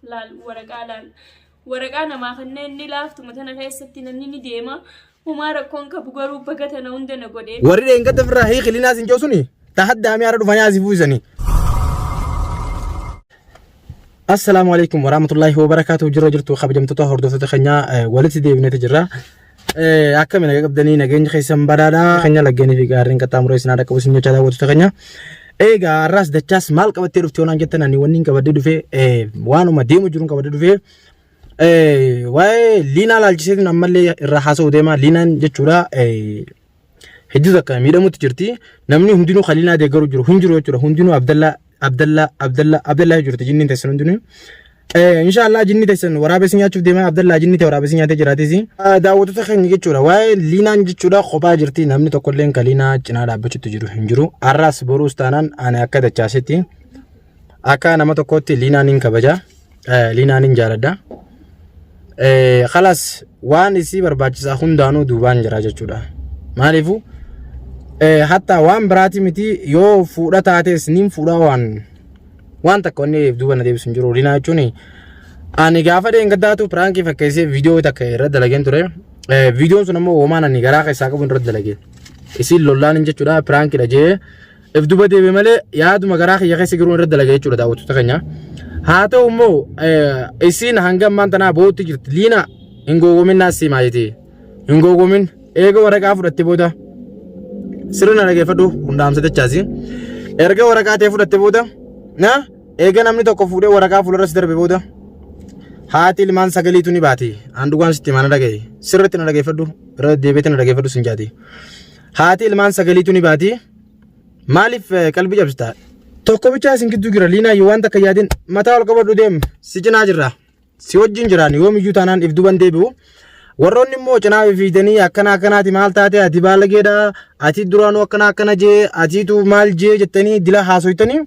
Laal waraqaa laal. Waraqaa namaa kanneen inni laaftuma tana keessatti namni ni deema. Humaa rakkoon qabu garuu baga tana hunda na godhee. Warri dheengadda ofirraa hiiki linaa sin suni ta haddaamee hara dhufanii asii fuusanii. Assalaamu alaikum warahmatullahi wabarakatuh jirra jirtu kabajamtoota hordoftoota keenyaa walitti deebineeti jirra. Akkami nagaa qabdanii nageenya keessan badhaadhaa keenya laggeenii fi gaarreen qaxxaamuree isin haadha qabu isin jechaa daawwattoota keenya. Egaa har'aas dachaas maal qabattee dhufte yoonaan jettan ani wanni hin qabadhee dhufe waanuma deemu jiruun qabadhee dhufe waa'ee liinaa laalchiseetiin ammallee irraa haasa'uu deema liinaan jechuudha. Hedduu takka miidhamutti jirti. Namni hundinuu kan liinaa deeggaru jiru hin jiru jechuudha. Hundinuu Abdallaa Abdallaa Abdallaa Abdallaa jirti jinniin teessan hundinuu. Inshaallah jinni teessan waraabessi nyaachuuf deemaa Abdallaa jinni ta'e waraabessi nyaatee jiraatis. Daawwattoota keenya jechuudha. Waa'ee liinaan jechuudha kophaa jirti namni tokkolleen kan liinaa cinaa dhaabbachuutti jiru hin jiru. Har'aas boruus taanaan ani akka dachaasetti akka nama tokkootti liinaan hin kabaja. Liinaan hin jaaladha. Kalas waan isii barbaachisaa hundaanuu duubaan jira jechuudha. Maaliifuu hatta waan biraati miti yoo fuudha taates niin fuudha waan waan takka wanni duuba na deebisu hin jiru. Liinaa jechuun ani gaafa dheengaddaatu piraankii fakkeessee viidiyoo takka irra dalageen ture. Viidiyoon sun ammoo homaan ani garaa keessaa qabu irra dalage. Isiin lollaan jechuudha piraankiidha jee if duba deebi'e malee yaaduma garaa kiyya keessa jiru irra dalaga jechuudha daawwattoota keenya. Haa ta'u immoo isiin hanga ammaan tanaa boo'utti jirti. Liina hin gowwomin naas simaa jeeti. Hin gowwomin eega waraqaa fudhatte booda sirna na dhageeffadhu hundaamsa dachaasi. Erga waraqaa ta'e fudhatte booda na eega namni tokko fuudhee waraqaa fuuldura si darbe booda haati ilmaan sagaliitu ni baati. Aan dhugaan sitti himaa na dhagaye. Sirriitti na dhageeffadhu irra deebiitti na dhageeffadhu sin jaati. Haati ilmaan sagaliitu ni baati. Maaliif qalbii cabsita? Tokko bichaa isin gidduu jira. Liinaa yoo waan takka yaadin mataa ol qabadhu deem. Si cinaa jirra. Si wajjin jiraan yoomiyyuu taanaan if duban deebi'u. Warroonni immoo cinaa fiigdanii akkana akkanaati maal taate ati baalageedha ati duraanuu akkana akkana jee atiitu maal jee jettanii dila haasoytanii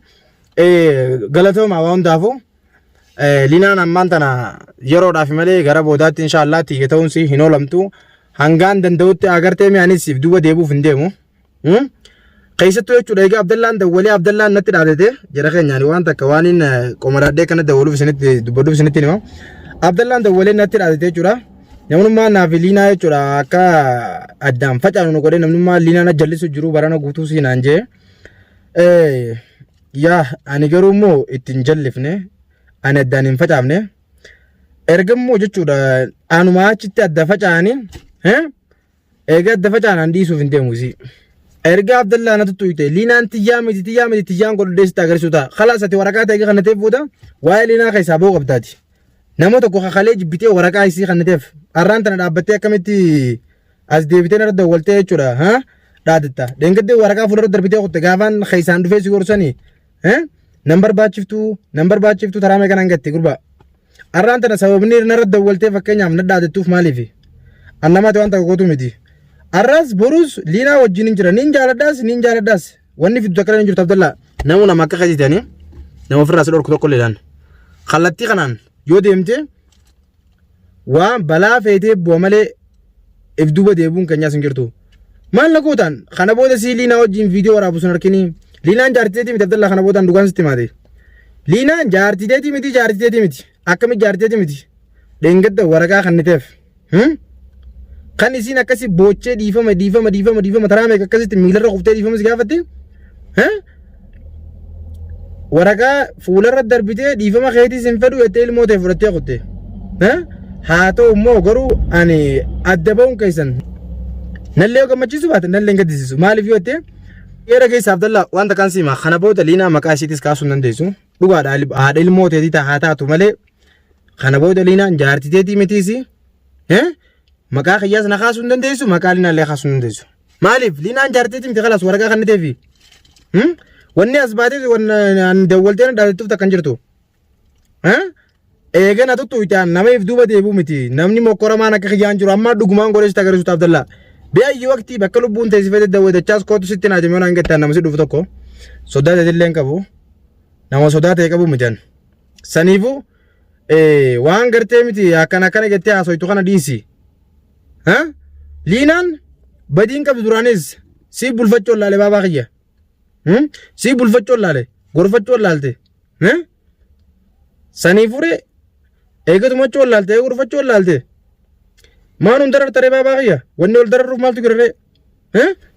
galatooma waa hundaafuu. Linaan ammaan tana yeroodhaaf malee gara boodaatti inshaallah tiyya ta'uun si hin oolamtu. Hangaan danda'utti agartee mi anis if duuba deebi'uuf hin deemu. Keessattuu jechuudha egaa Abdallaan dawwalee Abdallaan natti dhaadate jara keenyaan waan takka waan hin qomadhaadhee kana dawwaluuf isinitti dubbadhuuf isinitti hima. Abdallaan dawwalee natti dhaadate jechuudha. Namnummaan naaf liinaa jechuudha akka addaan facaanu nu godhee namnummaan liinaa na jallisu jiru barana guutuu siinaan jee. Yaa ani garuu immoo itti hin jallifne ani addaan hin facaafne erga immoo jechuudha anuma achitti adda faca'anii eega adda faca'an an dhiisuuf hin deemu isii. Erga Abdallaa na tuttuqte liinaan tiyyaa miti tiyyaa miti tiyyaan godhadhee sitti agarsiisu ta'a. Kalaas ati waraqaa ta'e kana ta'eef booda waa'ee liinaa keessaa ba'uu qabdaati. Nama tokko kakalee jibbitee waraqaa isii kana ta'eef har'aan tana dhaabbattee akkamitti As deebitee narra dawwaltee jechuudha. Ha? Dhaadatta. Dheengaddee waraqaa fuuldura darbitee kutte gaafaan keessaan dhufee si gorsanii. Ha? Nan barbaachiftuu, nan barbaachiftuu taraa meeqa nan gatte gurbaa. Har'aan tana sababni narra dawwaltee fakkeenyaaf na dhaadattuuf maaliifi? An namaati waan takka gootu miti. Har'aas boruus liinaa wajjin hin jira. Nin jaaladhaas, nin jaaladhaas. Wanni fiddu takka hin jirtu Abdallaa. Namu nama akka keetiitanii nama ofirraa si dhorku tokko illee Kallattii kanaan yoo deemte waan balaa feetee bu'a malee if duuba deebi'uun keenyaas hin jirtu. Maal na gootaan kana booda sii liinaa wajjin viidiyoo waraabu sun harkini. Liinaan jaartiteetii miti Abdallaa kana boodaan dhugaan sitti himaate. Liinaan jaartiteetii miti jaartiteetii miti akkamitti jaartiteetii miti dheengadda waraqaa kanniteef. Kan isiin akkasi boochee dhiifama dhiifama dhiifama dhiifama taraa meeqa akkasitti miilarra kuftee dhiifama si gaafatte. Waraqaa fuularra darbitee dhiifama keetii sin fedhu jettee ilmoo ta'e fudhattee kutte. Haa ta'u immoo garuu ani adda ba'uun keessan nallee yoo gammachiisu baate nallee hin gaddisiisu. Maaliif yoo jettee Yeera keessa Abdallaa wanta kan siima kana booda liinaa maqaa isiitis kaasuu hin dandeessu. Dhugaadha haadha ilmoo teetii haa taatu malee kana booda liinaan jaartii teetii mitiisi. Maqaa kiyyaas na kaasuu hin dandeessu maqaa liinaa illee kaasuu hin dandeessu. Maaliif liinaan jaarteetii miti kalaas waraqaa kan ta'eefi. Wanni as baatee wanni dawwaltee na dhaalattuuf takka hin jirtu. Eega na tuttuutaan nama if duuba deebi'u miti namni mokkoramaan akka kiyyaan jiru amma dhugumaan godhee sitti agarsiisu Abdallaa. Biyyi waqtii bakka lubbuun teessifate dawwatachaas kootu sitti naa jimee naan gettaan nama si dhufu tokko sodaa ta'e hin qabu nama sodaa ta'e qabu miti. Saniifuu waan gartee miti akkana akkana jettee haasoytu kana dhiisi. Liinaan badiin qabdu duraanis sii bulfachuu laale baabaa kiyya. Sii bulfachuu laale gorfachuu laalte. Sanii fure Eega tumachuu wallaalte, eega urfachuu wallaalte. Maan hun darartaree baabaa kiyya? Wanni ol dararruuf maaltu jira ree?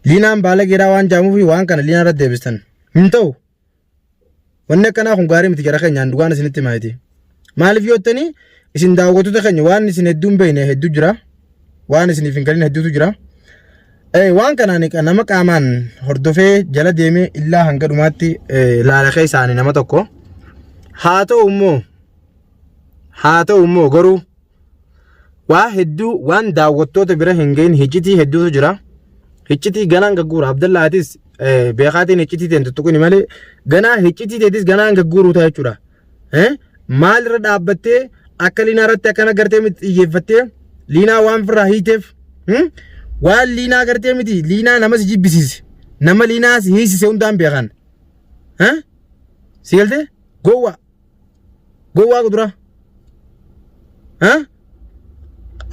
Liinaan baalageedhaa waan jaamuufi waan kana liinaa irratti deebistan. Hin ta'u. Wanni akkanaa kun gaarii miti gara keenyaan dhugaan isinitti himaayiti. Maaliif yoo jettanii isin daawwattoota keenya waan isin hedduu hin beekne hedduu jira. Waan isiniif hin galin hedduutu jira. Waan kanaan nama qaamaan hordofee jala deemee illaa hanga dhumaatti laala keessaani nama tokko. Haa ta'u immoo haa ta'u immoo garuu waa hedduu waan daawwattoota bira hin gahin hiccitii hedduutu jira. Hiccitii ganaan gagguura Abdallaatis beekaatiin hiccitii teen tuttuqini malee ganaa hiccitii teetis ganaan gagguuruu ta'a jechuudha. Maalirra dhaabbattee akka liinaa irratti akkana gartee miti xiyyeeffattee liinaa waan firraa hiiteef waan liinaa gartee miti liinaa nama si jibbisiise nama liinaa si hiisise hundaan beekan. Si galtee gowwaa. Gowwaa kudura. Ha?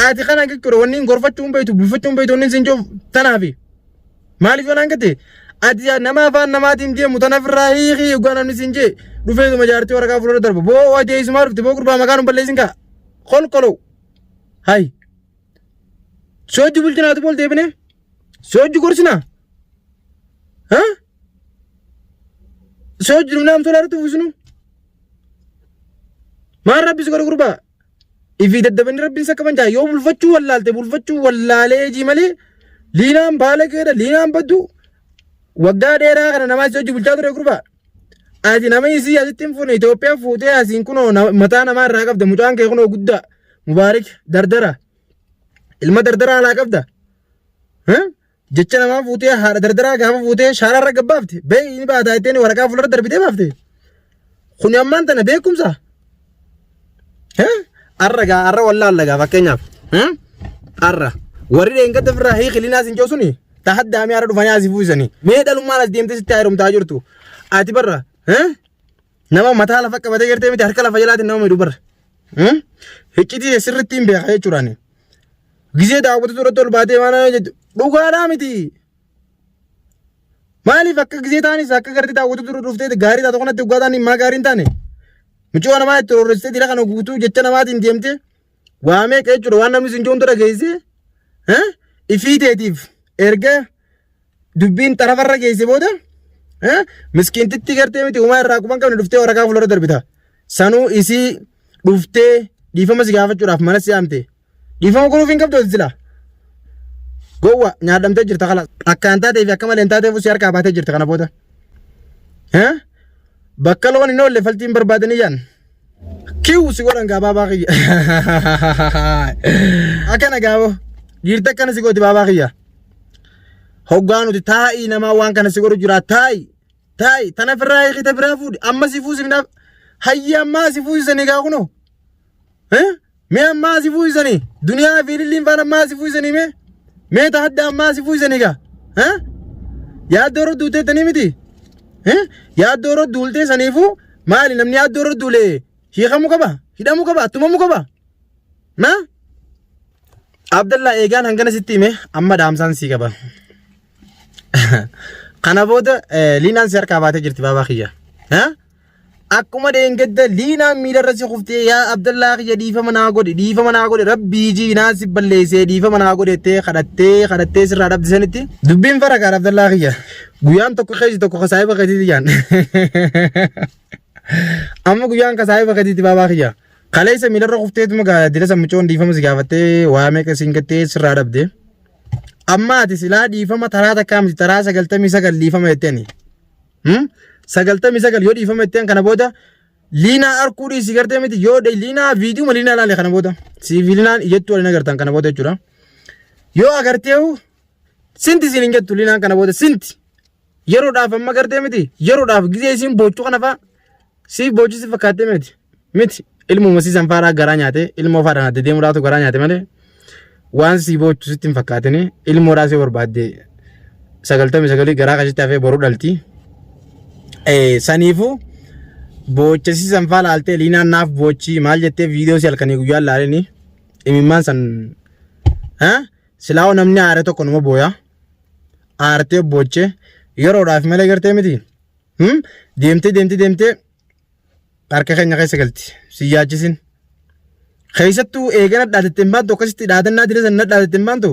Ati kana jechuudha wanni hin gorfachuu hin beektu bulfachuu hin beektu wanni sin cuuf tanaafi. Maaliif yoo naan gatte ati nama afaan namaatiin deemu tana ofirraa hiikii yoggaa namni sin jee dhufeetuma jaartii waraqaa fuuldura darba. Boo ati eessumaa dhufte boo gurbaa maqaan hin balleessin kaa. Kolkoloo. Hay. Soojji bulchinaatu bool deebine. Soojji gorsinaa. Ha? Soojji dhufnee amtoo laarratti uffisnu. Maal rabbi si godhe gurbaa? Ifii daddabanii rabbiin sakka banjaa yoo bulfachuu wallaalte bulfachuu wallaalee jii malee liinaan baalageedha liinaan baddu waggaa dheeraa kana namaa si hojii bulchaa ture gurbaa. Ati nama isii asitti hin fuune Itoophiyaa fuutee asiin kunoo mataa namaa irraa qabda mucaan kee kunoo guddaa Mubaarik dardara ilma dardaraa alaa qabda. Jecha namaa fuutee haadha dardaraa gaafa fuutee shaaraa irra gabbaafte bee inni baataa jetteen waraqaa fuuldura darbitee baafte. Kuni ammaan tana beekumsa. Arra gaa arra wallaalla gaa fakkeenyaaf. Arra warri dheengadda ofirraa hiiki linaa sin joosuni tahaddaamee arra dhufanii asii fuusanii. Mee dhalummaan as deemtee sitti heerumtaa jirtu. Ati barra nama mataa lafa qabatee gartee miti harka lafa jalaatiin nama miidhu barra. Hiccitii sirriitti hin beeka jechuudhaani. Gizee daawwatu irratti ol baatee waan jettu dhugaadhaa miti. Maaliif akka gizee taanis akka gartee daawwatu dura dhuftee gaarii taatu kanatti dhugaa taanii maa gaarii hin taane. Mucoo namaa itti roorristee dira kana guutuu jecha namaatiin deemtee waa meeqa jechuudha waan namni sin joontu dhageessee ifii teetiif erga dubbiin xarafarra geesse booda miskiintitti gartee miti uumaa irraa quban qabne dhuftee waraqaa fuuldura darbita. Sanuu isii dhuftee dhiifama si gaafachuudhaaf mana si yaamte. Dhiifama godhuuf hin qabdu sila. Gowwa nyaadhamtee jirta kala. Akkaan taatee fi akka malee hin taateef si harkaa baatee jirta kana booda. Bakka loon hin oolle faltiin barbaadanii jaan. Kiw si godhan gaa baabaa kiyya. Akkana gaaboo. Dhiirti akkana si gooti baabaa kiyya. Hoggaa nuti taa'ii namaa waan kana si godhu jira taa'i. Taa'i tana firraa hiikite biraa fuudhi amma si fuusifnaaf hayyi ammaa si fuusisanii gaa kunoo. Mee ammaa si fuusisanii duniyaa fi lilliin faan ammaa si fuusisanii mee mee ta hadda ammaa si fuusisanii gaa. Yaaddoo irra duuteettanii miti. Yaaddoo irra duultee saniifuu maali namni yaaddoo irra duule hiikamuu qaba hidhamuu qaba tumamuu qaba. Maa? Abdallaa eegaan hangana sitti hime amma dhaamsaan sii qaba. Kana booda liinaan si harkaa baatee jirti baabaa kiyya. Akkuma dheengadda liinaan miilarra si kuftee yaa Abdallaa kiyya dhiifama naa godhi dhiifama naa godhi rabbii jii naan si balleessee dhiifama naa godhi jettee kadhattee kadhattee sirraa dhabde sanitti dubbiin faraqaadha Abdallaa kiyya. Guyyaan tokko keessi tokko ka saahiba keetiiti jaan. Amma guyyaan ka saahiba keetiiti baabaa kiyya. Kaleessa miilarra kufteetuma gaa dila sammucoon dhiifama si gaafattee waa meeqa siin gattee sirraa dhabde. Amma ati silaa dhiifama taraa takkaa miti taraa 99 dhiifama jetteeni. 99 yoo dhiifama jetteen kana booda liinaa arkuu dhiisi gartee miti yoo liinaa viidiyuma liinaa laale kana booda siif liinaan ijattuu waliin agartan kana booda jechuudha. Yoo agarteehu sinti siin hin jettu liinaan kana booda sinti. Yeroodhaaf amma gartee miti yeroodhaaf gizee isiin boochuu kana faa siif boochuu si fakkaattee miti miti ilmuma siisan faadhaa garaa nyaate ilmoo faadhaan adda deemuudhaatu garaa nyaate malee waan sii boochu sitti hin fakkaatini ilmoodhaa si barbaadde 99 garaa kashitti hafee boruu dhalti. Saniifuu boocha siisan faa laaltee liinaan naaf boochii maal jettee viidiyoo si halkanii guyyaan laalini imimmaan san silaa'oo namni aare tokko numa booya. Aartee boochee yeroodhaaf malee gartee miti. Deemtee deemtee deemtee harka keenya keessa galti. Si yaachisin. Keessattuu eegana dhaadatte hin baantu akkasitti dhaadannaa dira sana dhaadatte hin baantu.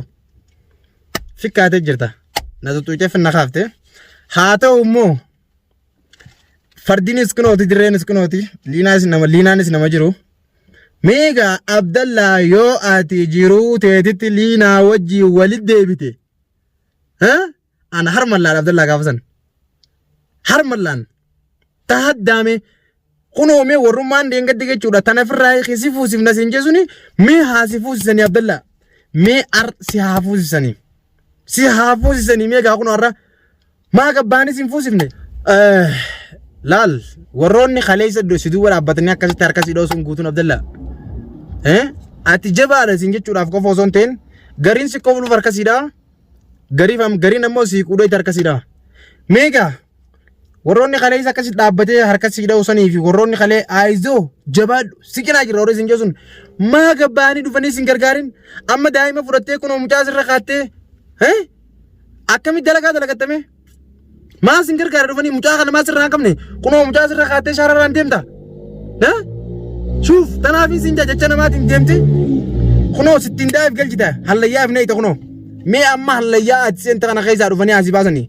Fikkaatee jirta. Na tuttuqxee finna kaafte. Haa ta'u immoo fardinis kunooti dirreenis kunooti liinaanis nama liinaanis nama jiru. Meegaa Abdallaa yoo ati jiruu teetitti liinaa wajjin walitti deebite. Ana harmallaan Abdallaa gaafa san. Harmallaan tahaddaame kunoo mee warrummaan deengaddi jechuudha tana firraa hiiki si fuusifna siin jeesuni mee haa si fuusisanii Abdallaa mee ar si haa fuusisanii si haa fuusisanii mee gaa kunoo har'a maa gabbaanis hin fuusifne. Laal warroonni kaleessa si duuba dhaabbatanii akkasitti harka si dhoosuun guutuun Abdallaa. Ati jabaadha siin jechuudhaaf qofa osoo hin ta'in gariin si kofluuf harka siidhaa. Gariif gariin ammoo sii quudheetti harka sii dhaha. Meeqa warroonni kaleessa akkasitti dhaabbatee harka sii dhahu sanii fi warroonni kalee aayizoo jabaadhu si cinaa jira warri isin jechuun maa gabbaanii dhufanii isin gargaarin amma daa'ima fudhattee kunoo mucaa sirra kaattee akkamitti dalagaa dalagattame Maa sin gargaara dhufanii mucaa kana maa sirraa hin qabne kunoo mucaa sirra kaattee shaararraan deemta. Shuuf tanaaf sin jecha namaatiin deemte kunoo sittiin daa'if galchita hallayyaaf neeyta kunoo mee amma hallayyaa ati seenta kana keessaa dhufanii asii baasanii.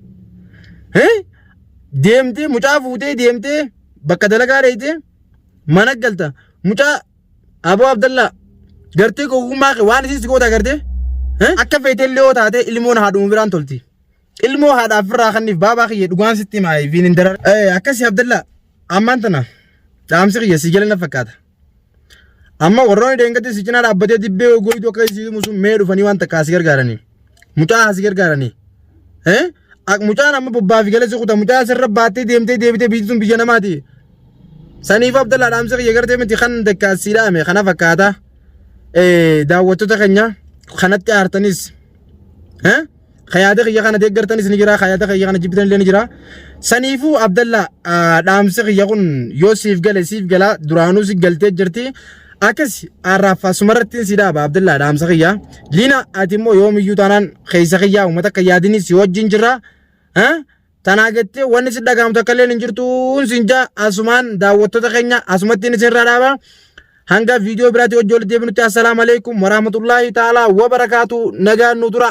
Deemtee mucaa fuutee deemtee bakka dalagaa dheeytee mana galta mucaa Aboo Abdallaa gartee gowwummaa kee waan isin si goota gartee akka feetee illee yoo taate ilmoon haadhuma biraan tolti. Ilmoo haadhaaf irraa kanniif baabaa kiyya dhugaan sitti himaa ifiin hin darar. Akkasii Abdallaa ammaan tana dhaamsi kiyya si jala na fakkaata. Amma warroonni deengatti si cinaa dhaabbatee dibbee goytuu akka isii himu sun mee dhufanii waan takka si gargaaranii. Mucaa si gargaaranii. Mucaan amma bobbaa fi gala si kuta mucaa sirra baattee deemtee deebitee biyyi sun biyya namaati. Saniif Abdallaa dhaamsi kiyya gartee miti kan takka si dhaame kana fakkaata. Daawwattoota keenya kanatti aartanis. Ka yaada kiyya kana deeggartanis ni jira, ka yaada kiyya kana jibbitan illee ni jira. Saniifuu Abdalla dhaamsi kiyya kun yoo siif gale siif gala duraanuu si galtee jirti. Akkas har'aaf asumarratti si dhaaba Abdalla dhaamsa kiyya. Liina ati immoo yoomiyyuu taanaan keessa kiyyaa uummata akka yaadinis si wajjin jirra. Tanaa jettee wanni si dhagahamtu akka illee hin jirtu sin jaa asumaan daawwattoota keenya asumatti isin irraa dhaaba. Hanga viidiyoo biraatti hojii walitti deebinutti assalaamu alaikum warahmatullaahi ta'ala wabarakaatu nagaan nu tura.